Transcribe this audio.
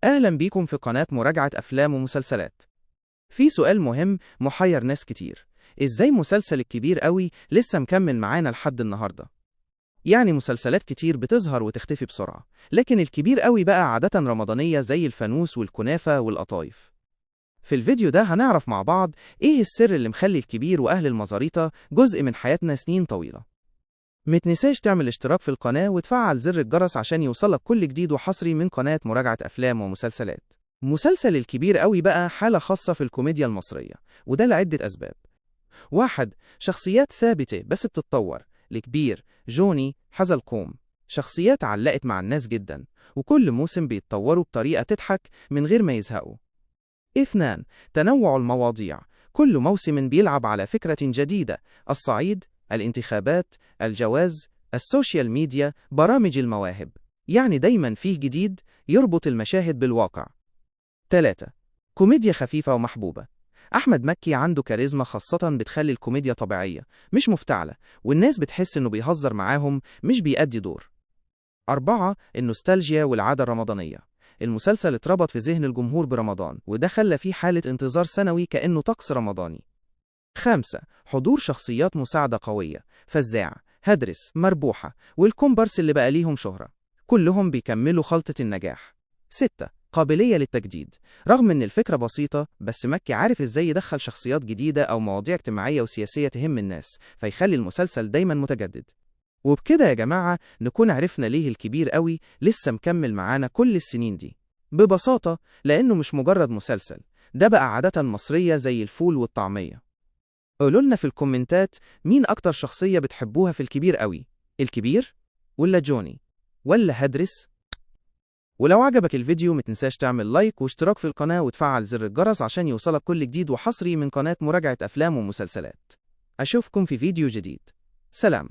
أهلا بيكم في قناة مراجعة أفلام ومسلسلات. في سؤال مهم محير ناس كتير، إزاي مسلسل الكبير قوي لسه مكمل معانا لحد النهاردة؟ يعني مسلسلات كتير بتظهر وتختفي بسرعة، لكن الكبير قوي بقى عادة رمضانية زي الفانوس والكنافة والقطايف. في الفيديو ده هنعرف مع بعض إيه السر اللي مخلي الكبير وأهل المزاريطة جزء من حياتنا سنين طويلة. متنساش تعمل اشتراك في القناة وتفعل زر الجرس عشان يوصلك كل جديد وحصري من قناة مراجعة أفلام ومسلسلات. مسلسل الكبير قوي بقى حالة خاصة في الكوميديا المصرية، وده لعدة أسباب. واحد، شخصيات ثابتة بس بتتطور. الكبير، جوني، حزلقوم، شخصيات علقت مع الناس جدا، وكل موسم بيتطوروا بطريقة تضحك من غير ما يزهقوا. اثنان، تنوع المواضيع. كل موسم بيلعب على فكرة جديدة: الصعيد، الانتخابات، الجواز، السوشيال ميديا، برامج المواهب. يعني دايما فيه جديد يربط المشاهد بالواقع. 3. كوميديا خفيفة ومحبوبة. أحمد مكي عنده كاريزما خاصة بتخلي الكوميديا طبيعية مش مفتعلة، والناس بتحس إنه بيهزر معاهم مش بيأدي دور. 4. النوستالجيا والعادة الرمضانية. المسلسل اتربط في ذهن الجمهور برمضان، وده خلى فيه حالة انتظار سنوي كأنه طقس رمضاني. 5. حضور شخصيات مساعدة قوية: فزاع، هدرس، مربوحة، والكومبارس اللي بقى ليهم شهرة، كلهم بيكملوا خلطة النجاح. 6. قابلية للتجديد. رغم إن الفكرة بسيطة، بس مكي عارف إزاي يدخل شخصيات جديدة أو مواضيع اجتماعية وسياسية تهم الناس، فيخلي المسلسل دايما متجدد. وبكده يا جماعة نكون عرفنا ليه الكبير قوي لسه مكمل معانا كل السنين دي. ببساطة لأنه مش مجرد مسلسل، ده بقى عادة مصرية زي الفول والطعمية. قولولنا في الكومنتات مين أكتر شخصية بتحبوها في الكبير قوي، الكبير ولا جوني ولا هدرس؟ ولو عجبك الفيديو متنساش تعمل لايك واشتراك في القناة وتفعل زر الجرس عشان يوصلك كل جديد وحصري من قناة مراجعة أفلام ومسلسلات. أشوفكم في فيديو جديد. سلام.